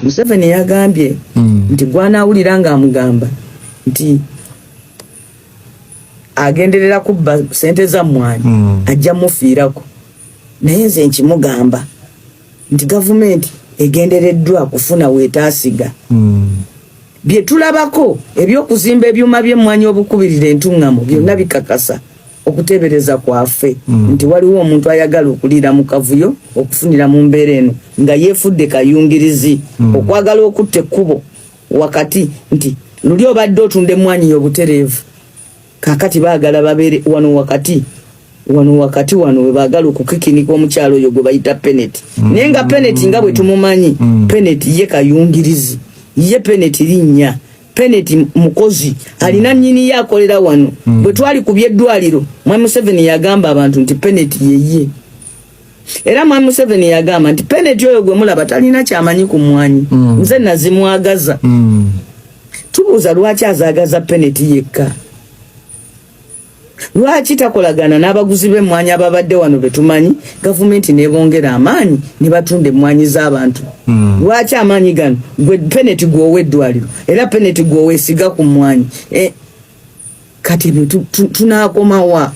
Museveni yagambye nti gwanaawulira ng'amugamba nti agenderera kubba sente za mmwanyi ajja mufiirako, naye nze nkimugamba nti gavumenti egendereddwa kufuna weetaasiga. Bye tulabako eby'okuzimba ebyuma by'emmwanyi obukubirira entuŋŋamo byonna bikakasa okuteebereza kwaffe nti waliwo omuntu ayagala okuliira mu kavuyo okufunira mu mbeera eno nga yeefudde kayungirizi okwagala okutta ekkubo wakati nti luli obadde otunda emmwanyi y'obutereevu, kaakati baagala babeere wano wakati, wano wakati, wano we baagala okukikinika omukyalo oyo gwe bayita Peneti. Naye nga Peneti nga bwe tumumanyi, Peneti ye kayungirizi, ye Peneti linnya, Peneti mukozi alina nnyini ye akolera wano. Bwe twali ku by'eddwaliro, Mwami Museveni yagamba abantu nti Peneti yeye, era Mwami Museveni yagamba nti Peneti oyo gwe mulaba talina kyamanyi ku mmwanyi, nze nazimwagaza. Tubuuza lwaki azaagaza Peneti yekka? Lwaki takolagana n'abaguzi b'emmwanyi ababadde wano betumanyi, gavumenti nebongera amaanyi ne batunda emmwanyi z'abantu? Lwaki amaanyi gano gwe Peneti gwowa eddwaliro, era Peneti gwoweesiga ku mmwanyi? Kati tunaakomawa?